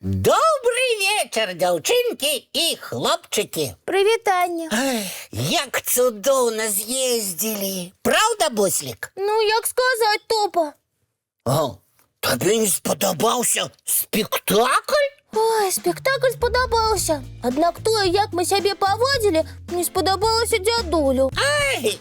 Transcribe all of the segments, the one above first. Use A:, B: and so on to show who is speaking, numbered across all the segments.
A: Добры вечар, дзяўчынкі і хлопчыкі.
B: Прывітанне.
A: Як цудоўна з'ездзілі. Праўда, Буслік?
B: Ну, як сказаць, Топа?
A: О, табе не спадабаўся спектакль?
B: Ой, спектакль спадабаўся. Аднак тое, як мы сябе паводзілі, не спадабалася дзядулю.
A: Ай,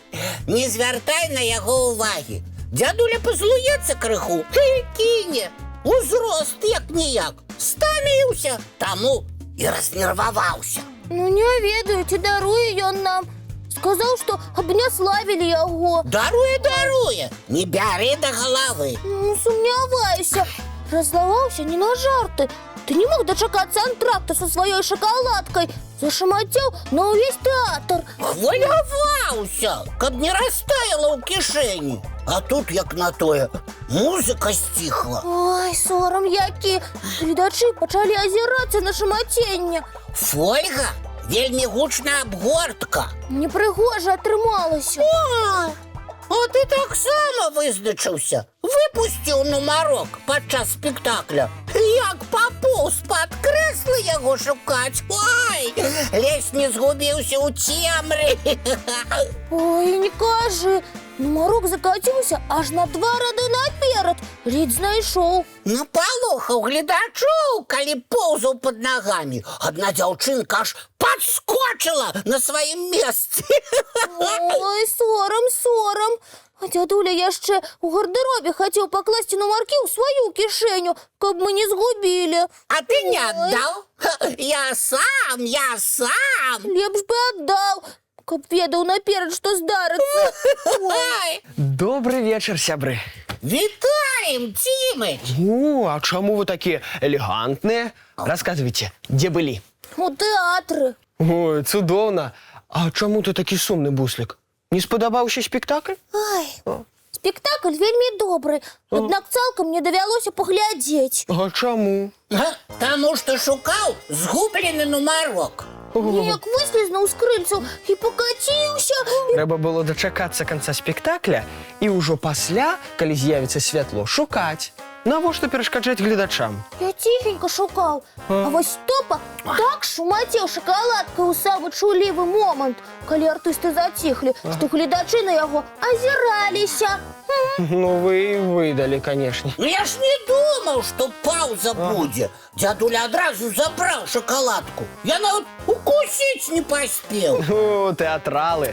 A: не звяртай на яго ўвагі. Дзядуля пазлуецца крыху і кіне. Узрост як ніяк. Стаміўся, таму і разнерваваўся.
B: Ну, не ведаю, ці даруе ён нам. Сказаў, што абняславілі яго.
A: Даруе, даруе, не бяры да галавы.
B: Ну, сумняваюся. Раззлаваўся не на жарты. Ты не мог дачакацца антракта са сваёй шакаладкай. Зашамацеў на ўвесь тэатр.
A: Хваляваўся, каб не растаяла ў кішэні. А тут, як на тое, музыка сціхла.
B: Ой, сорам які. Гледачы пачалі азірацца на шамаценне.
A: Фольга вельмі гучная абгортка.
B: Непрыгожа атрымалася.
A: О, а ты таксама вызначыўся. Выпусціў нумарок падчас спектакля. Як папоўз з-пад крэсла яго шукаць. Ой, ледзь не згубіўся ў цемры.
B: Ой, не кажы. Нумарок закаціўся аж на два рады наперад. Ледзь знайшоў.
A: Напалохаў гледачоў, калі поўзаў пад нагамі. Адна дзяўчынка аж падскочыла на сваім месцы.
B: Ой, сорам, сорам. А дзядуля яшчэ ў гардэробе хацеў пакласці нумаркі ў сваю кішэню, каб мы не згубілі.
A: А ты не
B: Ой.
A: аддаў? Я сам, я сам.
B: Лепш бы аддаў, каб ведаў наперад, што здарыцца.
A: Ой.
C: Добры вечар, сябры.
A: Вітаем, Цімыч!
C: О, а чаму вы такія элегантныя? Расказвайце, дзе былі?
B: У тэатры.
C: Ой, цудоўна. А чаму ты такі сумны, Буслік? Не спадабаўся спектакль?
B: Ай, спектакль вельмі добры, аднак цалкам не давялося паглядзець.
C: А чаму?
A: Га, таму што шукаў згублены нумарок.
B: Неяк выслізнуў з крыльцаў і пакаціўся.
C: Трэба было дачакацца канца спектакля і ўжо пасля, калі з'явіцца святло, шукаць. Навошта перашкаджаць гледачам?
B: Я ціхенька шукаў. А вось Топа так шумацеў шакаладкай у самы чулівы момант, калі артысты заціхлі, што гледачы на яго азіраліся.
C: Ну вы і выдалі, канешне.
A: Ну я ж не думаў, што паўза будзе. Дзядуля адразу забраў шакаладку. Я нават укусіць не паспеў.
C: О, тэатралы.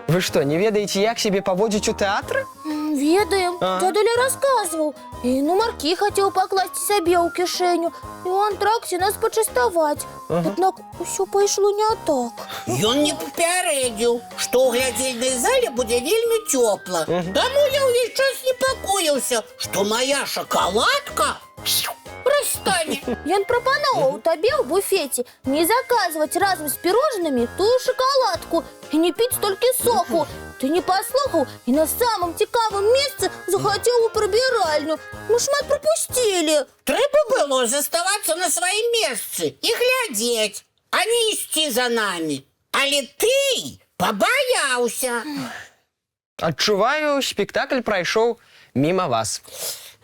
C: Вы што, не ведаеце, як сябе паводзіць у тэатры?
B: Ведаем,
C: А.
B: дзядуля расказваў. І нумаркі хацеў пакласці сабе ў кішэню, і ў антракце нас пачаставаць. Аднак усё пайшло не так.
A: Ён не папярэдзіў, што ў глядзельнай зале будзе вельмі цёпла. Таму я ўвесь час непакоіўся, што мая шакаладка растане.
B: Ён прапаноўваў табе ў буфеце не заказваць разам з пірожнымі тую шакаладку і не піць столькі соку. Ты не паслухаў і на самым цікавым месцы захацеў у прыбіральню. Мы шмат прапусцілі.
A: Трэба было заставацца на сваім месцы і глядзець, а не ісці за намі. Але ты пабаяўся.
C: Адчуваю, спектакль прайшоў міма вас.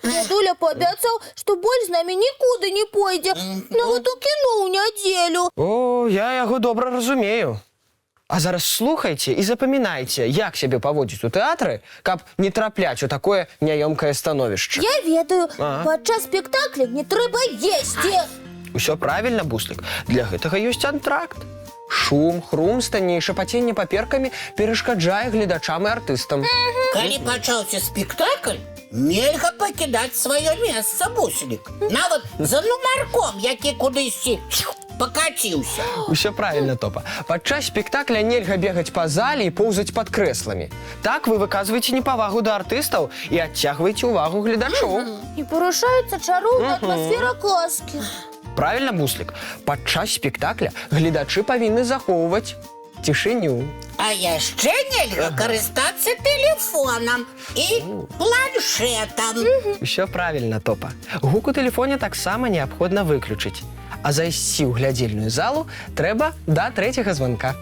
B: Дзядуля паабяцаў, што больш з намі нікуды не пойдзе, нават у кіно ў нядзелю.
C: О, я яго добра разумею. А зараз слухайце і запамінайце, як сябе паводзіць у тэатры, каб не трапляць у такое няёмкае становішча.
B: Я ведаю,
C: Ага.
B: падчас спектакля не трэба есці.
C: Усё правільна, Буслік. Для гэтага ёсць антракт. Шум, хрумстанне і шапаценне паперкамі перашкаджае гледачам і артыстам.
A: Калі пачаўся спектакль, нельга пакідаць сваё месца, Буслік. Нават за нумарком, які кудысьці пакаціўся.
C: Усё правільна, Топа. Падчас спектакля нельга бегаць па зале і поўзаць пад крэсламі. Так вы выказваеце непавагу да артыстаў і адцягваеце ўвагу гледачоў.
B: І парушаецца чароўная атмасфера казкі.
C: Правільна, Буслік. Падчас спектакля гледачы павінны захоўваць цішыню.
A: А яшчэ нельга карыстацца тэлефонам і планшетам.
C: Усё правільна, Топа. Гук у тэлефоне таксама неабходна выключыць. А зайсці ў глядзельную залу трэба да трэцяга званка.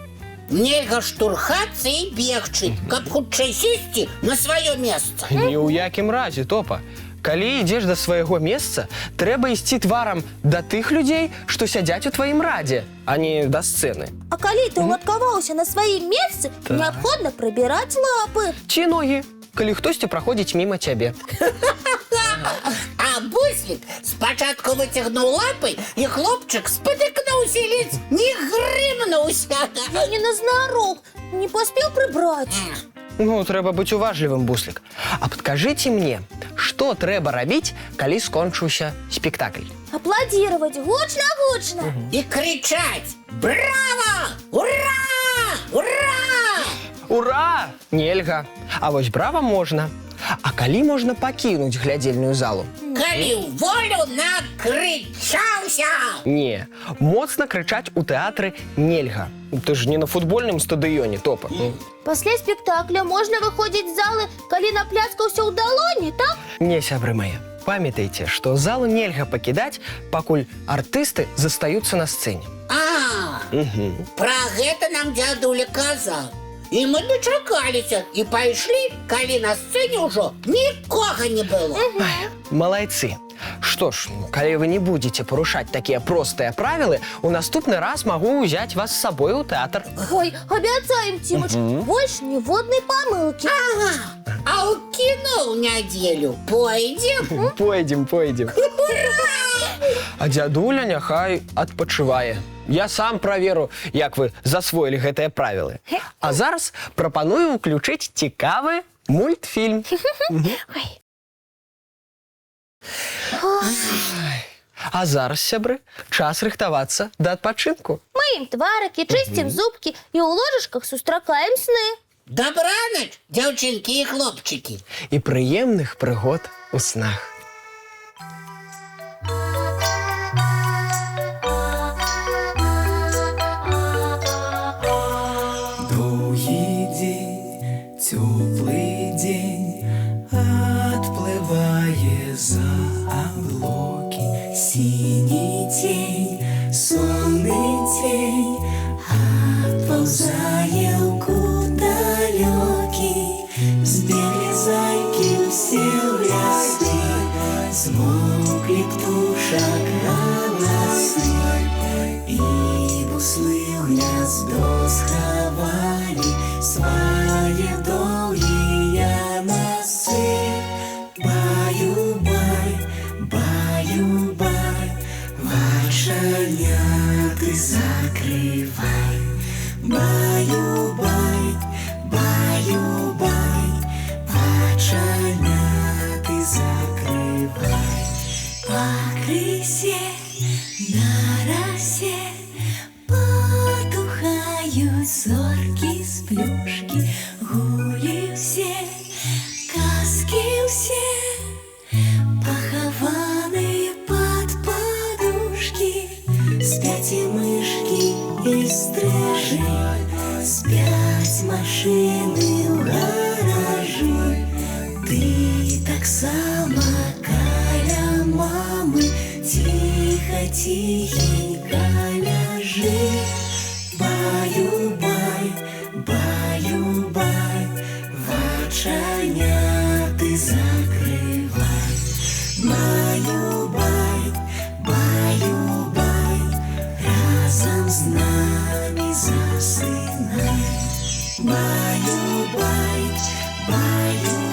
A: Нельга штурхацца і бегчы, каб хутчэй сесці на сваё месца.
C: Ні ў якім разе, Топа. Калі ідзеш да свайго месца, трэба ісці тварам да тых людзей, што сядзяць у тваім радзе, а не да сцэны.
B: А калі ты ўладкаваўся на сваім месцы, неабходна прыбіраць лапы.
C: Ці ногі, калі хтосьці праходзіць міма цябе.
A: А Буслік спачатку выцягнуў лапы, і хлопчык спатыкнуўся і ледзь не грымнуўся.
B: Я не назнарок, не паспеў прыбраць.
C: Ну, трэба быць уважлівым, Буслік. А падкажыце мне, што трэба рабіць, калі скончыўся спектакль?
B: Апладзіраваць гучна-гучна.
A: І крычаць: «Брава! Ура! Ура!»
C: Ура! Нельга. А вось брава можна. А калі можна пакінуць глядзельную залу?
A: Калі ў волю накрычаўся!
C: Не, моцна крычаць у тэатры нельга. Ты ж не на футбольным стадыёне, Топа.
B: Пасля спектакля можна выходзіць з залы, калі напляскаўся ў далоні, так?
C: Не, сябры мае, памятайце, што залу нельга пакідаць, пакуль артысты застаюцца на сцэне.
A: А, пра гэта нам дзядуля казаў. І мы дачакаліся і пайшлі, калі на сцэне ўжо нікога не было.
C: Ай, малайцы. Што ж, ну, калі вы не будзеце парушаць такія простыя правілы, у наступны раз магу ўзяць вас з сабой у тэатр.
B: Ой, абяцаем, Цімыч, больш ніводнай памылкі.
A: Ага, а ў кіно ў нядзелю пойдзем?
C: Пойдзем, пойдзем. А дзядуля няхай адпачывае. Я сам праверу, як вы засвоілі гэтыя правілы. А зараз прапаную ўключыць цікавы мультфільм.
B: Ой.
C: А зараз, сябры, час рыхтавацца да адпачынку.
B: Мыем тварыкі, чысцім зубкі і ў ложачках сустракаем сны.
A: Дабранач, дзяўчынкі і хлопчыкі.
C: І прыемных прыгод у снах.
D: Доўгі дзень, цёплы дзень адплывае за аблокі. Сіні цень, сонны цень адпаўзае ў кут далёкі. Збеглі зайкі ўсе ў лясы, змоўклі птушак галасы. І буслы ў гняздо схавалі свае доўгія насы. Баю-бай, баю-бай, вачаняты закрывай. Баю-бай, баю-бай, вачаняты закрывай. Пакрысе на расе потухаюць зоркі сплюшкі, гулі ўсе, казкі ўсе, пахаваныя пад падушкі. Спяць і мышкі, і стрыжы, спяць машыны ў гаражы. Ты таксама каля мамы ціха, ціхенька ляжы. Баю-бай, баю-бай, вачаняты закрывай. Баю-бай, баю-бай, разам з намі засынай. Баю-бай, баю-бай.